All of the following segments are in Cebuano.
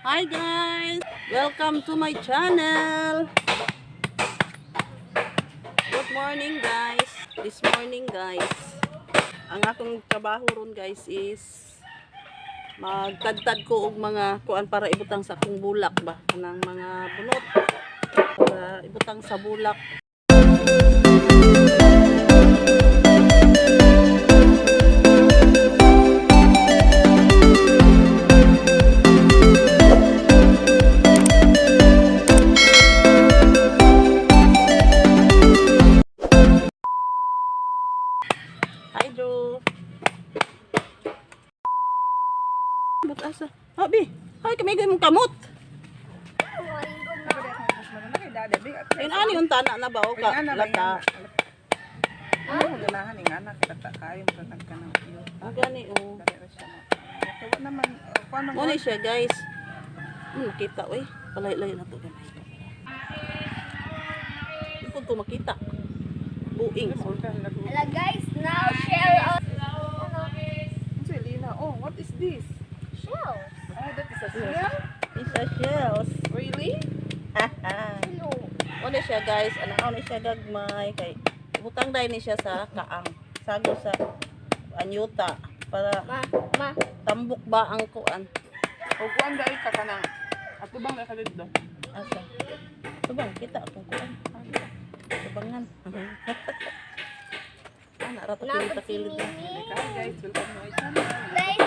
Hi guys! Welcome to my channel! Good morning, guys! This morning, guys, ang akong trabaho ron, guys, is magtadtad ko og mga kuan para ibutang sa akong bulak ba, kanang mga bunot para ibutang sa bulak. Hi, Drew. Ba't asa? Habi, hi kami mong kamot. Ayun, ani yung tana na ba o ka lata? Ano ganahan ing anak lata kayo mo ka ng iyo. Ang gani oh. Dali ra siya mo. Tuwa naman kuan man. Mo ni siya, guys. Nakita oy. Palay-lay na to gamay. Hindi po to makita. Buing. Hello guys, now share on ano, Selena, oh, what is this? shells. Oh, that is a shell? It's a shells. Really? Hello. Mo ni siya, guys. Ano ni siya gagmay kay butang dai ni siya sa kaang. Sago sa anyuta para Ma, ma. tambok ba ang kuan. O kuan dai ka kanang ato bang ka dito? Asa? Tubang kita akong kuan. Tubangan. Ana ra to Napad kilid si takilid. Mimi. Hi guys, welcome to my channel. Guys,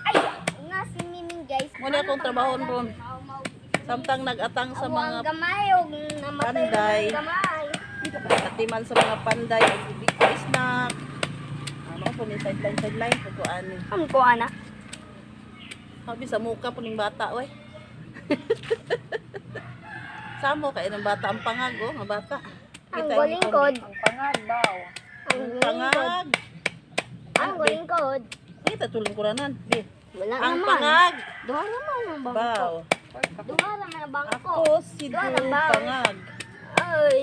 ay, na si Mimi, guys. Mo ni akong trabaho ron. Samtang nag-atang sa Sa mga mga gamay og namatay panday. ang gamay. Katiman sa mga panday ug snack. Ano po ni sideline sideline po ko ani. Ang ko ana. Habi sa muka po ning bata oy. Samo kay ng bata ang pangag oh, nga bata. Ang Kita imong golingkod. Ang pangag baw. Ang Ang golingkod. pangag. Ang golingkod. Kita tulong kuranan. Bi. Wala Ang naman. pangag. Duha naman ang bangko. Baw. Duha naman ang bangko. Ako si Duha Drew lang baw. Pangag. Ay.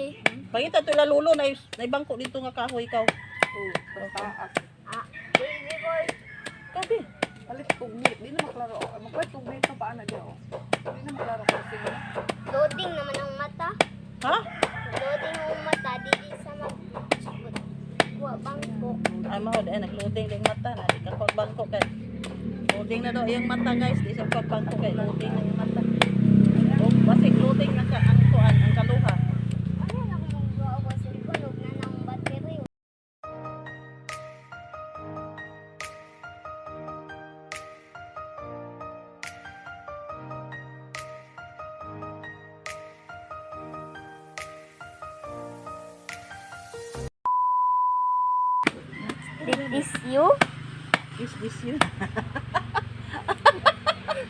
Pangita to ila lulo na bangko dito nga kahoy ikaw. Oh, taas. Ah, baby boy. Kabi. Palit kog meat, di na maklaro. Oh, magpalit kog meat no paana di oh. Di na maklaro kasi mo. Loading naman ang mata. Ha? Loading ang mata dili sa mag kuha bangko. Ay mao ay nagloading ding mata na di ka kuha bangko kay. Loading na daw iyang mata, guys, di siya kuha bangko kay loading na yung mata. O basig loading na ka ang kuan ang kaluha. Ano na kung magawa ko sa cellphone ug na nang battery. This is you? Is this you?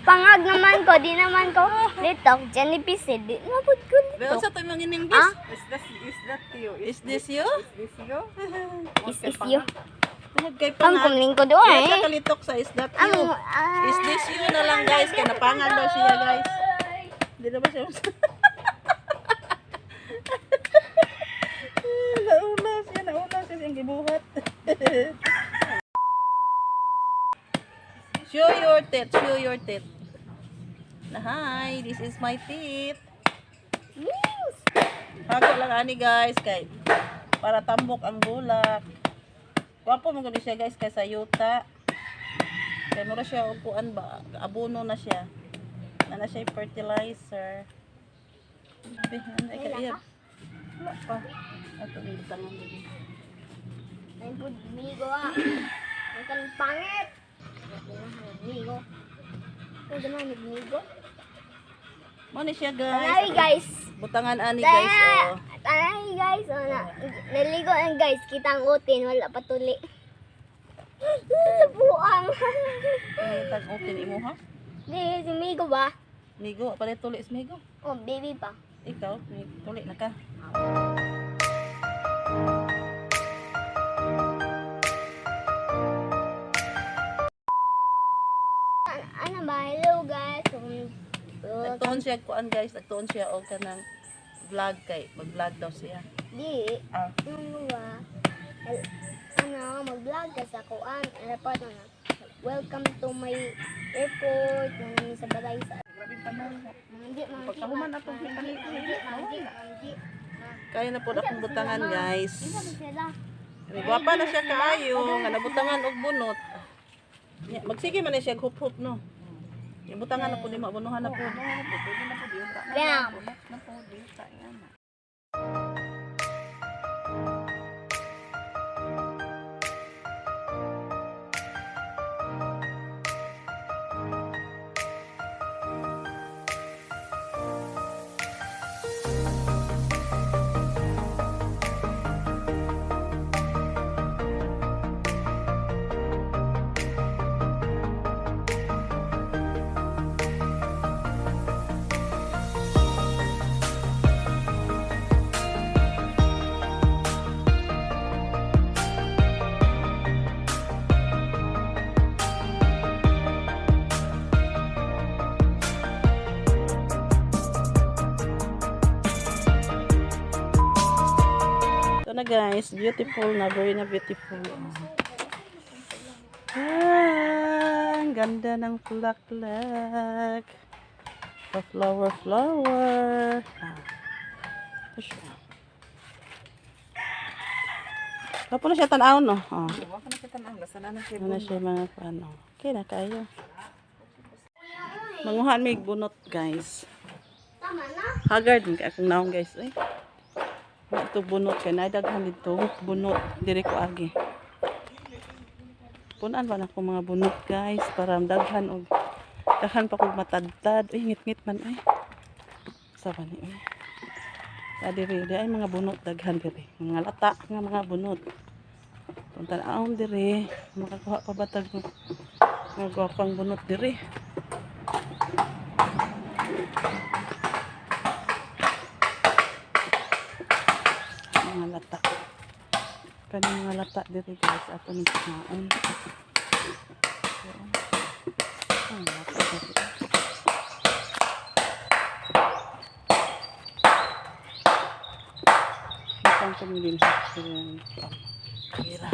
Pangag naman ko, di naman ko. Litok, Jenny Pise, di mapud ko Pero litok. sa to yung English? Ah? Is that you? Is this you? Is this you? Is you? Tungod kay Ang pangag. kumlingkod ko Di siya eh. kalitok sa is that Ang, you? ah, Is this you na lang, guys, kay napangag daw siya, guys. Di na ba siya? Nauna siya, nauna siya siyang gibuhat. Show your teeth, show your teeth. Na hi, this is my teeth. Yes. Hako lang ani, guys, kay para tambok ang bulak. Gwapo mo gud siya, guys, kay sa yuta. Kay mura siya upuan ba, abono na siya. Na na siya fertilizer. Bi, ano ay Wala kaiyab. Wala pa. Ato ang butangan dito. Ay, pud migo ah. Ang kanang pangit. Migo. Ang ganahan migo. Mo ni siya, guys. Tanawi guys. Butangan ani, guys, oh. Tanawi guys. Oh, na, naligo ang guys. Kita ang utin. Wala pa tuli. Buang. Pangitag open imo ha. Di, si Migo ba? Migo, pala tuli is migo. Oh, baby pa. Ikaw, may tuli na ka. Ano ba? Hello guys. Nagtuon siya kuan, guys, nagtuon siya og kanang vlog kay mag-vlog daw siya. Di, Ah. ano ba? Ano, mag-vlog ka sa kuan, airport na. Welcome to my airport. Nandun sa balay sa Grabe Panungo. Manggi, manggi. Pagkahuman atong Manggi, manggi, manggi, manggi. Kaya na po akong butangan, guys. Isa ba sila? Gwapa na siya kaayo nga nabutangan og bunot. Ya, magsige man na siya hup-hup, no. Ya, butangan na po nimo, bunuhan na po. Ano na po, pwede na po yuta na. Bam. Bunot na po yuta yan. Ito na, guys, beautiful na, very na beautiful. Ah, ang ganda ng bulaklak. The flower, flower. Ah. Ito siya. Kapo na siya tanaw, no? Oh. Wa ka na kita nang basta na na siya. Ano na siya mga ano. Okay na kayo. Manguhaan may bunot, guys. Tama na. Haggard man kay akong naong, guys, eh. Wa to bunot kay naidaghan dito bunot diri ko agi. Punan ba na ko mga bunot, guys, para daghan og daghan pa kog matadtad. Uy, ngit-ngit man ay. Sa ba ni uy. Sa diri di ay mga bunot daghan diri. Mga lata nga mga bunot. Punta na diri, makakuha pa ba tag mga gwapang bunot diri. Mga lata. Kaning mga lata diri, guys, ato ning kuhaon. Ang lata diri. Butang ko din sa Pira.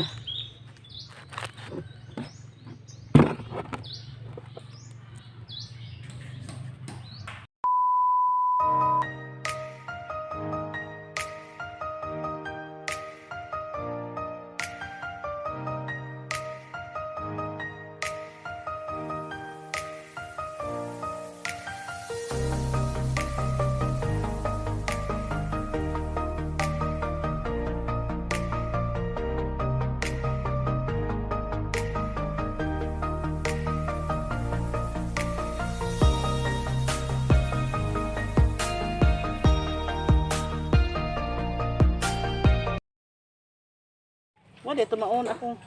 Wala ito maon akong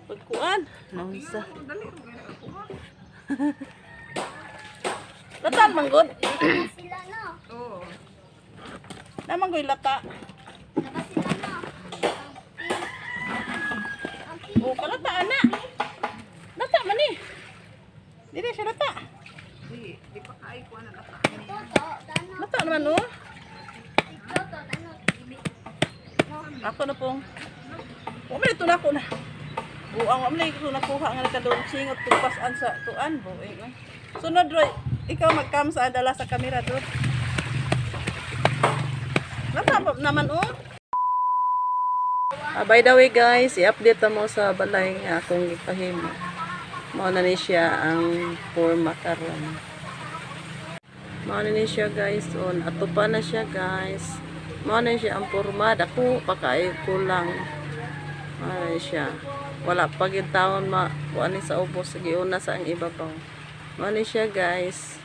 pagkuan. Naunsa. Lata man gud. Laba sila no. Oo. Naman goy lata. Laba sila no. Ang pink. O kalata ana. Lata man ni. Dili siya lata. Di, di pa kaay ko na lata. Ito to, tano. Lata naman oh. Ito to, tano. No. Ako na pong. Wa man ito na ako na. Buang wa man ito nakuha nga nakadulog singot tupasan sa tuan buing. Oy. Sunod Roy, ikaw magkam sa dala sa kamera do. Lata pa naman oh. Ah, by the way, guys, i-update mo sa balay nga akong gipahimo. Mao na ni siya ang forma karon. Mao na ni siya, guys, on ato pa na siya, guys. Mao na siya ang porma, dako pa kaayo kulang. Mao na ni siya. Wala pa gyud taon ma kuan ni sa ubos, giuna sa ang ibabaw. Mao ni siya, guys.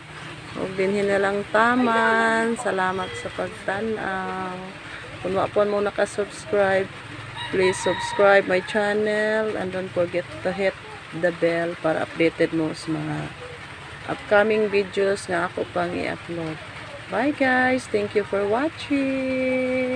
Ug dinhi na lang taman. Salamat sa pagtan-aw. Kung wa pa mo naka-subscribe, please subscribe my channel and don't forget to hit the bell para updated mo sa mga upcoming videos nga ako pang i-upload. Bye, guys! Thank you for watching!